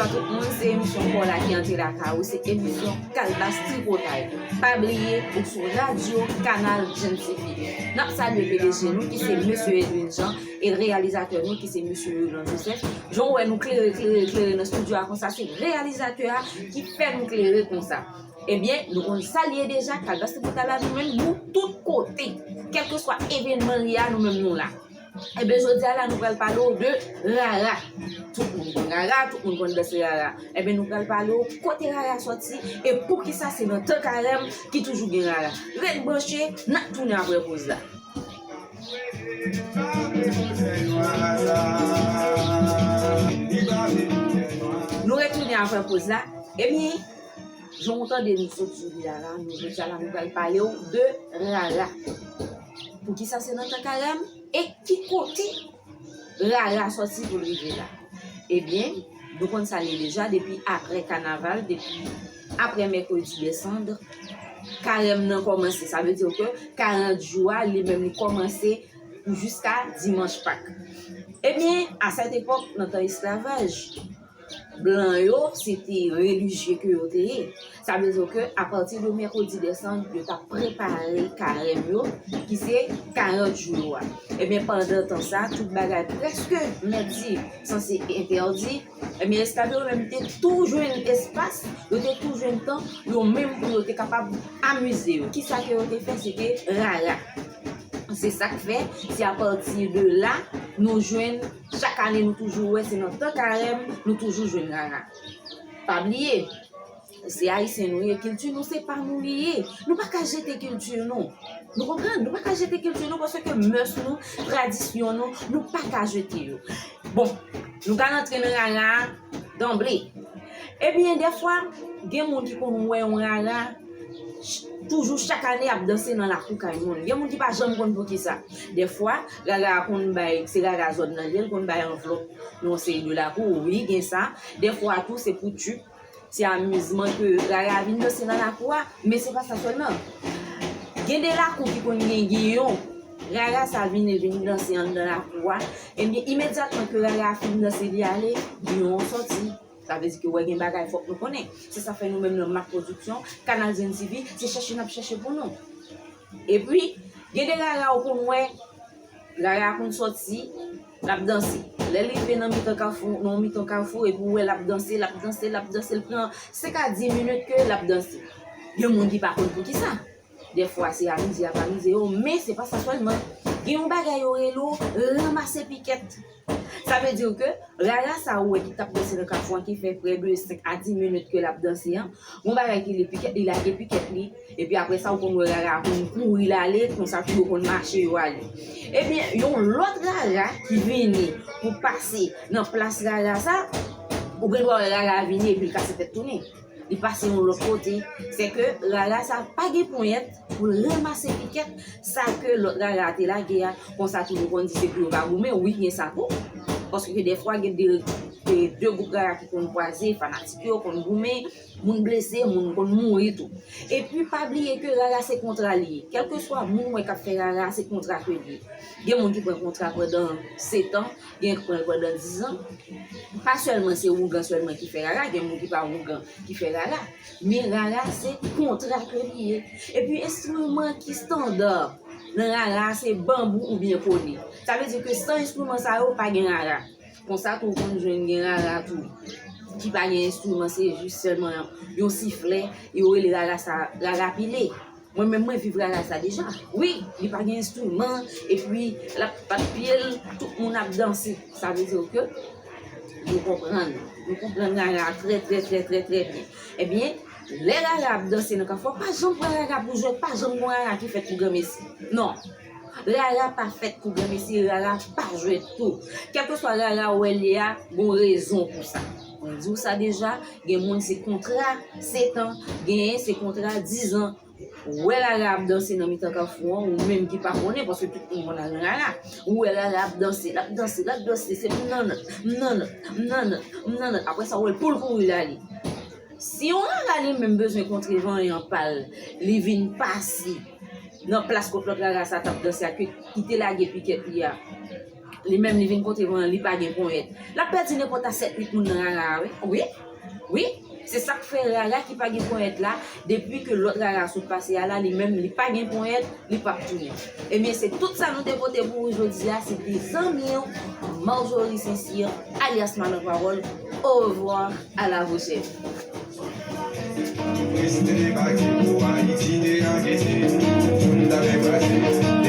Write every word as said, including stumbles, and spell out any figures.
Tout moun, se emisyon Kò la ki antre lakay ou, se emisyon Kalbas Tripotay. Pa bliye, ou sou radyo Kanal Gen TV. N ap salye P D G nou ki se Mesye Edwin Jean e reyalizatè nou ki se Mesye Yolan Joseph. Jan w wè nou klere, klere, klere nan estidyo a konsa, se reyalizatè a ki fè nou klere konsa. Ebyen, nou konn salye deja, Kalbas Tripotay la, nou menm, nou tout kote. Kèlkeswa evènman li a, nou menm nou la. Ebyen, jodi a la, nou pral pale w de rara. Tout moun konn rara, tout moun konn danse rara. Ebyen, nou pral pale w kote rara sòti e poukisa se nan tan karèm ki toujou gen rara. Ret branche, n ap tounen apre poz la. Nou retounen apre poz la. Ebyen, jan w tande nou sot sou li a la, nou jodi a la, nou pral pale w de rara. Poukisa se nan tan karèm? E ki kote rara sòti pou l rive la? Ebyen, nou konn sa li deja, depi apre kanaval, depi apre mèkredi dè sann, karèm nan kòmanse. Sa vle di ke karant jou a, li menm li kòmanse jiska dimanch Pak. Ebyen, a sèt epòk, nan tan esklavaj, blan yo, se te relijye ke yo te ye. Sa vle di ke apati de mèkredi dè sann, yo t ap prepare karèm yo, ki se karant jou yo a. Ebyen, pandan tan sa, tout bagay prèske, mèt di, sanse entèdi. Ebyen, esklav yo menm te tou jwenn espas, yo te tou jwenn tan, yo menm pou yo te kapab amize yo. Kisa ke yo te fè? Se te rara. Se sa k fè, se apati de la, nou jwenn, chak ane nou toujou wè, se nan tan karèm, nou toujou jwenn rara. Pa bliye, se Ayisyen nou ye, kilti nou se pa nou li ye. Nou pa ka jete kilti nou. Nou konprann? Nou pa ka jete kilti nou paske mès nou, tradisyon nou, nou pa ka jete yo. Bon, nou ka antre nan rara a danble. Ebyen, dèfwa, gen moun ki konn wè yon rara, ch- toujou chak ane ap danse nan lakou kay moun. Gen moun ki pa janm konn poukisa. Dèfwa, rara a konn bay, se rara zòn nan li ye, l konn bay anvlòp nan yon seri de lakou, wi, gen sa. Dèfwa tou, se pou tchip, se amizman ke rara a vin danse nan lakou a, men se pa sa sèlman. Gen de lakou ki konn gen giyon, rara sa vin, vin danse anndan lakou a, ebyen, imedyatman ke rara a fin danse li ale, giyon an sòti. Sa vle di ke wè gen bagay fòk nou konnen. Se sa fè nou menm nan Mak Pwodiksyon, Kanal Zen T V, se chèche n ap chèche pou nou. Epi, gen de rara ou konn wè, rara a konn sòti, l ap danse. Lè l rive nan mitan kafou, nan mitan kafou, epi ou wè l ap danse, l ap danse, l ap danse, l pran senk a dis minit ke l ap danse. Gen moun ki pa konn poukisa. Dèfwa, se amize y ap amize yo, men se pa sa sèlman. Gen yon bagay yo rele w ranmase pikèt. Sa vle di ke rara sa ou wè ki t ap danse nan kafou an ki fè prè de senk a dis minit ke l ap danse an, yon bagay ki rele pikèt, li lage pikèt li, epi apre sa ou konn wè rara a konn kouri l ale, konsa tou yo konn mache yo ale. Ebyen, yon lòt rara ki vini pou pase nan plas rara sa, ou gen dwa wè rara a vini epi l kase tèt tounen. Li pase yon lòt kote. Se ke rara sa pa gen ponyèt pou l ranmase pikèt sa ke lòt rara a te lage a. Konsa tou nou konn di se pou yo pa goumen. Wi, gen sa tou. Paske dèfwa gen de, de, de gwoup rara ki konn kwaze, fanatik yo konn goumen, moun blese, moun konn mouri tou. Epi pa bliye ke rara se kontra li ye. Kèlkeswa moun ou wè k ap fè rara, se kontra ke li ye. Gen moun ki pran kontra pandan setan, gen ki pran l pandan dizan. Pa sèlman se ougan sèlman ki fè rara, gen moun ki pa ougan ki fè rara. Men rara se kontra ke li ye. Epi enstriman ki estanda nan rara se banbou oubyen kone. Sa vle di ke san enstriman sa yo pa gen rara. Konsa tou ou konn jwenn gen rara tou ki pa gen enstriman, se jis sèlman yon siflè, yo rele rara sa rara pile. Mwen menm mwen viv rara sa deja. Wi, li pa gen enstriman, epi l ap bat pye l, tout moun ap danse. Sa vle di ke nou konprann. Nou konprann rara a trè, trè, trè, trè, trè byen. Ebyen, lè rara ap danse nan kafou a, pa janm pran rara pou jwèt, pa janm pran rara ki fèt pou granmesi. Non. Rara pa fèt pou granmesi, rara pa jwèt tou. Kèlkeswa rara ou wè l ye a, gon rezon pou sa. Mwen di w sa deja, gen moun se kontra setan, genyen se kontra dizan. Ou wè rara ap danse nan mitan kafou an, ou menm ki pa konnen, paske tout moun konn al nan rara. Ou wè rara ap danse, l ap danse, l ap danse, se mnannat, mnannat, mnannat, mnannat. Apre sa, ou wè l pou l kouri l ale. Si yon rara li menm bezwen kontre vanyan pa l, li vin pase nan plas kot lòt rara sa t ap danse a, ki, ki te lage pikèt li a. Li menm, li vin kote mwen, li pa gen ponyèt. L ap pèdi nenpòt a sèt uit moun nan rara a, wi. Wi, wi. Se sa k fè rara ki pa gen ponyèt la, depi ke lòt rara sot pase a la, li menm, li pa gen ponyèt, li p ap tounen. Ebyen, se tout sa nou te pote pou ou jodi a. Se te zanmi w, Marjorie Saint-Cyr, alyas Madan Pawòl. Au revoir, à la prochaine. Reste bati pou Ayiti te ankyete, moun t ap enbrase.